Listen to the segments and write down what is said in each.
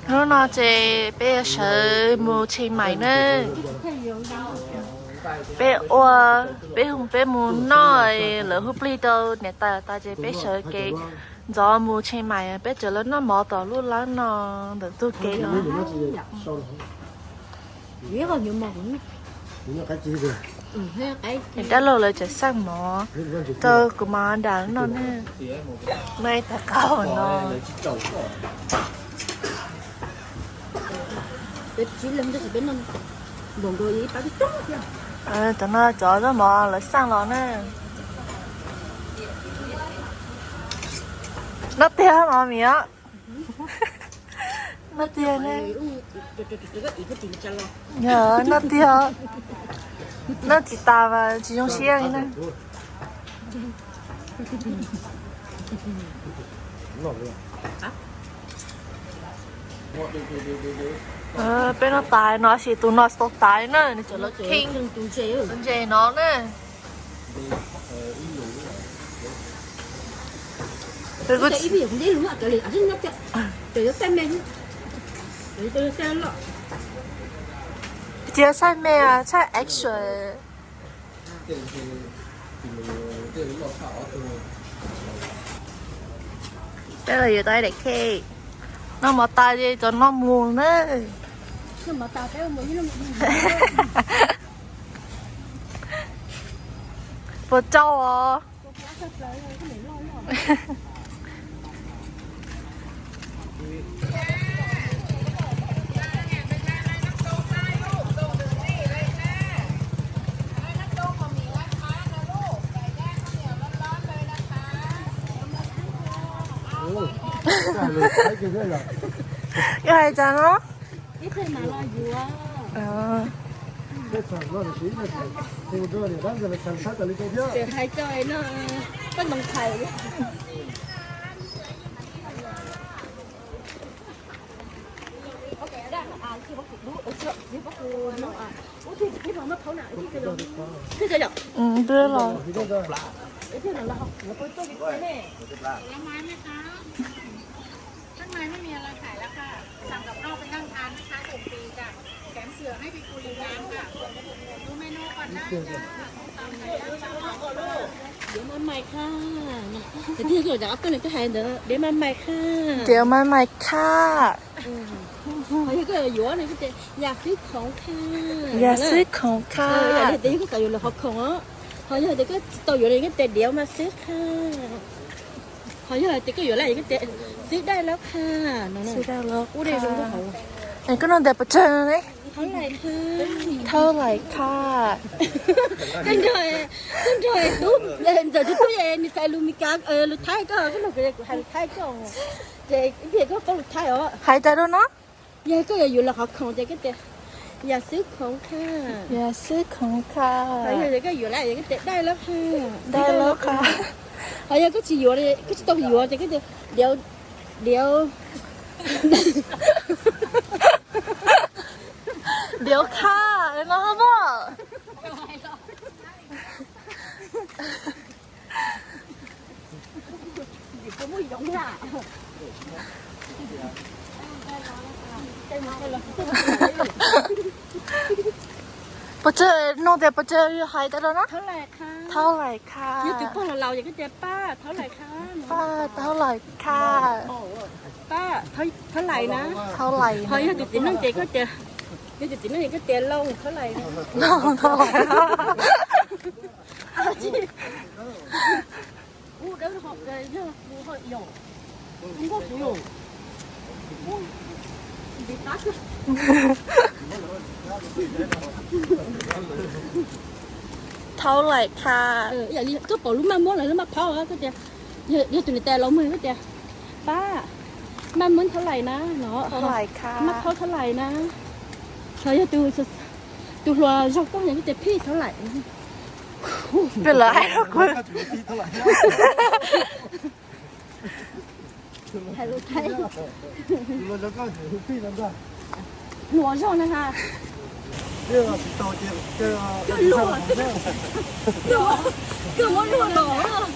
Hnub no ces peb sawv mus Tsheej Maim na. Peb ua, peb hu peb mus noj, lawv hu plig rau niam tais tas ces peb sawv kev ntxov mus Tsheej Maim, peb tseem los noj mov tom lub lab no ntawm tug kev no. Dab laug lawv tseem xaj mov rau kuv mas nram no ne. Noj ib tag qaub no. Cov no cov zaub mov lawv xaj los na. Noj tiag mas miv os. Noj tiag ne. Noj tiag. Noj tsis tas mas tsis zoo siab li na. Peb noj tas no tab sis tus no tsis tau tas na, nws tseem los kheej tus ntses no na. Tsis txhais me, txhais action. Peb los yuav tau daim cake. Noj mov tas ces cov no mus na. Puas tsau os? Yog hais tias no. Twb los. Tiav mai mai kha. Tiav mai mai kha. Yog koj yuav yuav no koj tias yam xwb khoov kha. Yam xwb khoov kha. Yog tias yog koj xav yuav lawm qhov khoom os. Ho yog tias koj tsis tau yuav no koj tias diav mas xwb kha. Ho yog tias koj yuav lawm koj tias xwb dai lawm kha. Xwb dai lawm kha. Es koj nug tias pes tsawg ne? Thau lais kha. Koj nrog, koj nrog tub, ntxawm tus tub nws txais lus Mis Kas, lus Thaib koj, koj nug kuv hais lus Thaib koj. Ces ib pliag koj paub lus Thaib os. Hais tas rau no. Yog koj yuav yuav lawm qhov khoom ces koj tias yam xwb khoov kha. Yam xwb khoov kha. Ho yog koj yuav lawm koj tias dai lawm kha. Dai lawm kha. Ho yog koj tsis yuav, koj tsis tau yuav ces koj tias diav, diav, diav kha no mas. Pes tsawg, nug tias pes tsawg hais tas rau na. Thau lais kha. Yog tus pog laus laus ces koj tias pab thau lais kha. Pab thau lais kha. Pab thau lais na. Thau lais. Ho yog tus txiv neej ces koj tias, yog tus txiv neej ces koj tias lauj thau lais na. Lauj thau lais. Thau lais kha. Koj pom lub maj muab los lub maj phaub koj tias, yog tus niam tais los mus koj tias, pab, maj muab thau lais na no. Maj phaub thau lais na. Ho yog tus hluas zaug koj yog koj tias phij thau lais. Peb lawv hais rau kuv. Hluas zaug na ha. Koj muab luag los.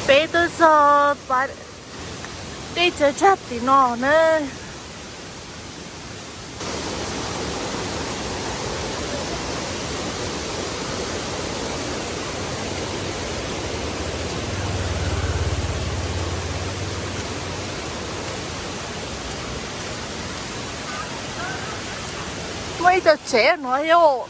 Peb twb txog pas dej tsag tsag tim no na. Muaj ib co tsev no yom.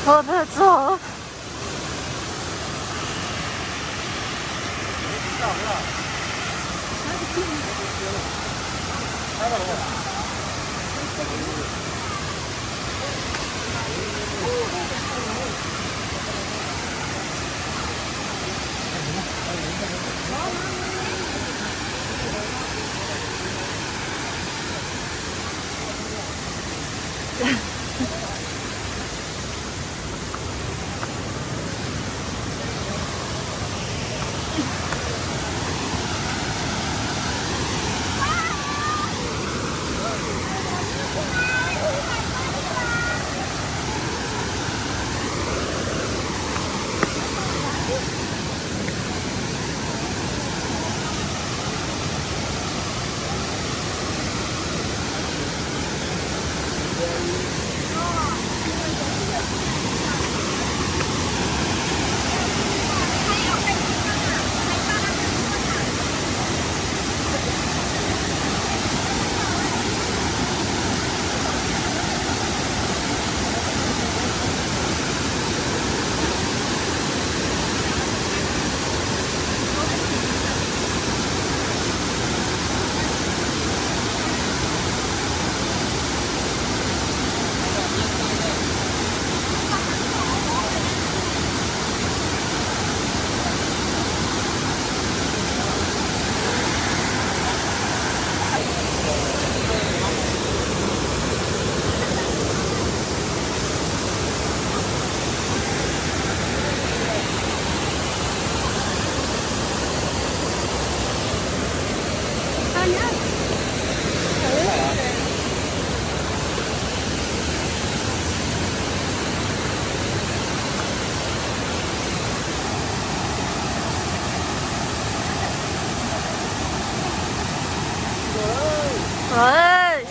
Txog, txog.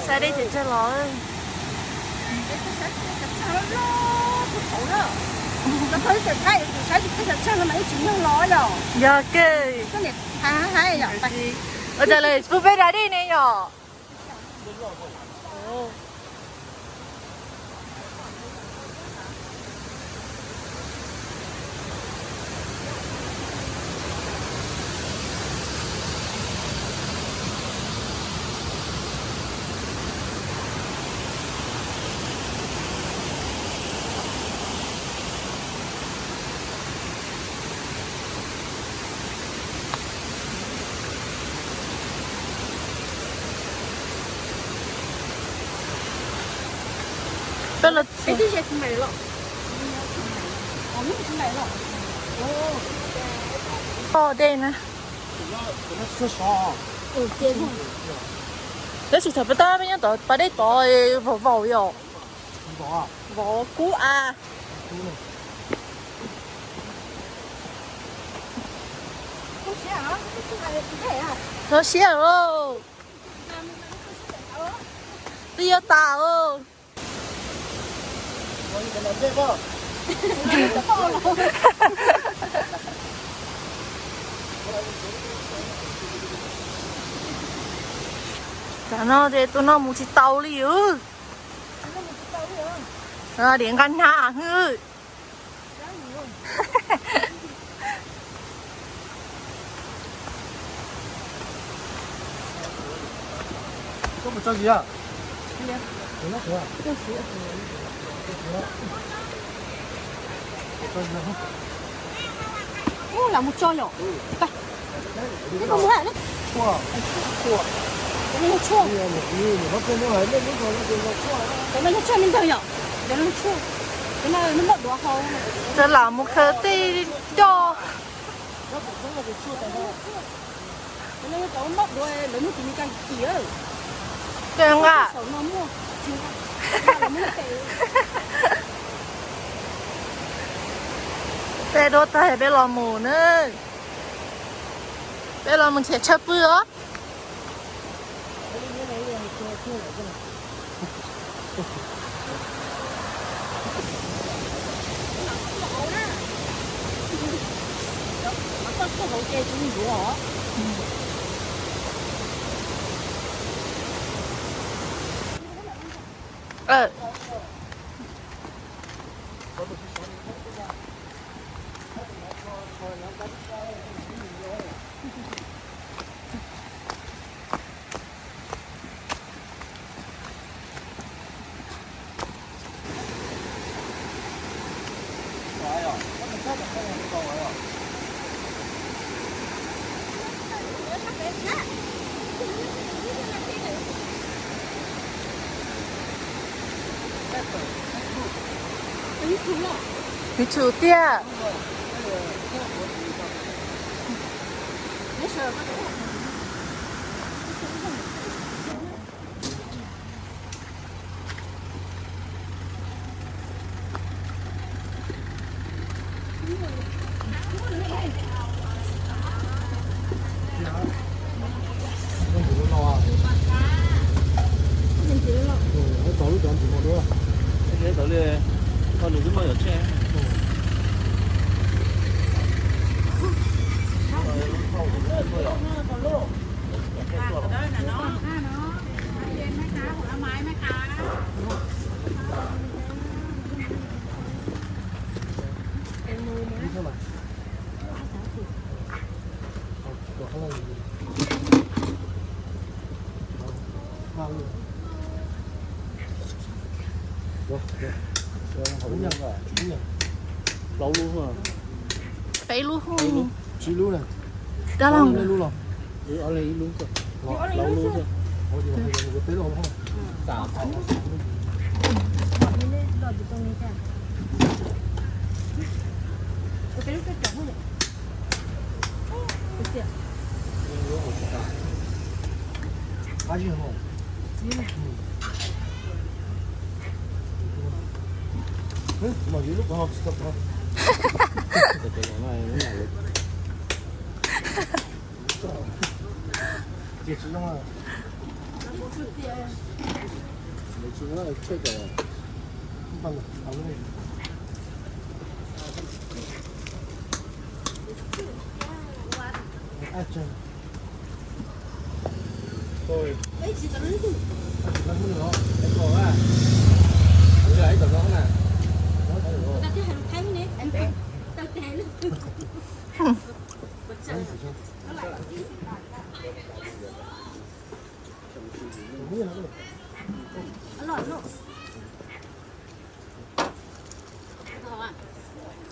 Saib dej ces tsag los. Yog kawg. Ua cas lawv tsis pub peb da dej ne yom? Peb los txog. Toj dej na. Tab sis thaum peb tab peb nyob tod pas dej tod vaum vaum yom. Vov kub a. Zoo siab lauj. Twb yuav tas lauj. Tam no ces tus no mus tsis tau li. Diam nqa nag hwb. Lam mus tso yom. Cov no yog tshuaj, cov no yog tshuaj me ntawg yom. Cov no tshuaj, cov no noj duav hau. Txawm lam mus khaws tej coj. Cov no yog cov noj duav lawv muab tus me ka kis. Tej nqa. Peb dua tag peb los mus na. Peb los mus nrhiav chaw pw os. YouTube tiag. Plaub lub, peb lub, tsib lub na. Dab laug lub los, plaub lub, peb lub.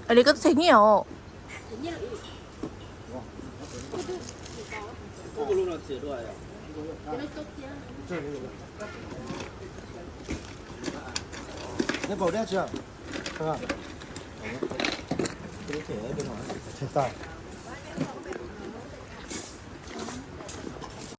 Li koj twb them nyiaj os.